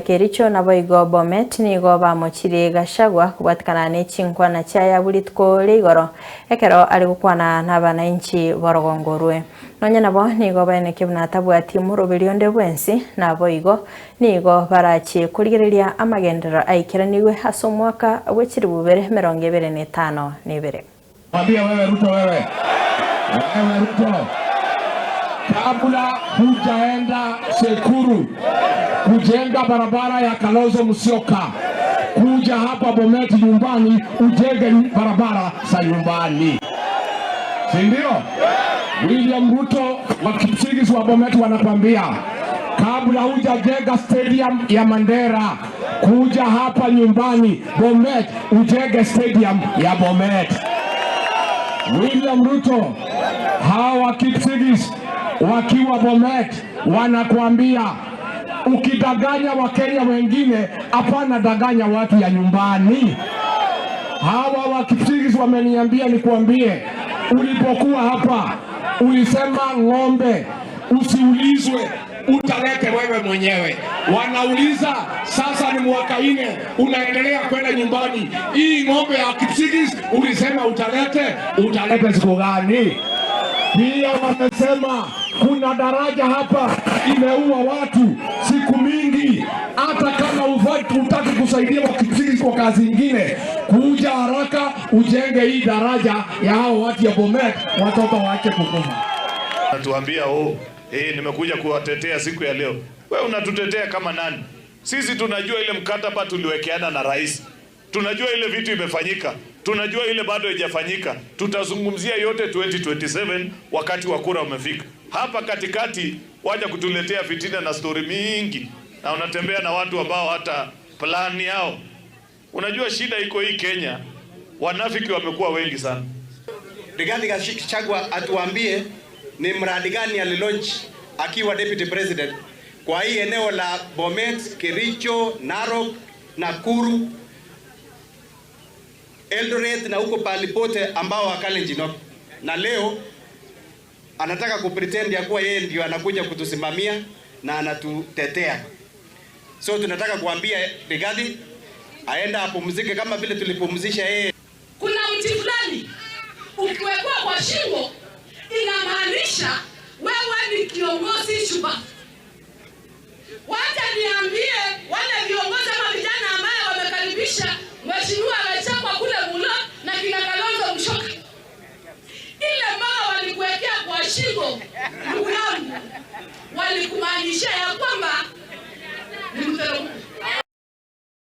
Kericho naboigo Bomet nigo bamochire Gachagua kobwatikana ne chinkwana chiaya rituko ria igoro ekero ari gokwana na abananchi borogongo rwe. Nonya nabo nigo baenekia buna atabwati moroberi onde bwensi naboigo nigo barachi kurigereria amagenderero aikeraniwe ase omwaka bwa 2022. Mwambie wewe Ruto, wewe wewe Ruto, kabla hujaenda Sekuru kujenga barabara ya Kalonzo Musyoka, kuja hapa Bomet nyumbani ujenge barabara za nyumbani, si ndio? William Ruto wa Kipsigis wa Bomet wanakwambia kabla hujajenga stadium ya Mandera, kuja hapa nyumbani Bomet ujenge stadium ya Bomet. William Ruto, hawa Kipsigis wakiwa Bomet wanakuambia ukidanganya Wakenya wengine, hapana danganya watu ya nyumbani. Hawa wa Kipsigis wameniambia nikuambie, ulipokuwa hapa ulisema ng'ombe usiulizwe utalete wewe mwenyewe. Wanauliza sasa, ni mwaka 4 unaendelea kwenda nyumbani, hii ng'ombe ya Kipsigis ulisema utalete, utalete siku gani? Pia wamesema kuna daraja hapa imeua watu siku mingi. Hata kama hutaki kusaidia Wakipsigis kwa kazi ingine, kuja haraka ujenge hii daraja ya hao watu ya Bomet, watoto waache kukufa. Natuambia oh, nimekuja kuwatetea siku ya leo. Wewe unatutetea kama nani? Sisi tunajua ile mkataba tuliwekeana na rais, tunajua ile vitu imefanyika, tunajua ile bado haijafanyika. Tutazungumzia yote 2027 wakati wa kura umefika. Hapa katikati waja kutuletea fitina na stori mingi, na unatembea na watu ambao hata plani yao. Unajua shida iko hii Kenya, wanafiki wamekuwa wengi sana. Rigathi Gachagua atuambie ni mradi gani alilaunch akiwa deputy president kwa hii eneo la Bomet, Kericho, Narok, Nakuru, Eldoret na huko pahali pote ambao Wakalenjin wako. Na leo anataka kupretend ya kuwa yeye ndio anakuja kutusimamia na anatutetea. So tunataka kuambia Rigathi aenda apumzike kama vile tulipumzisha yeye. Kuna mti fulani ukiwekwa kwa shingo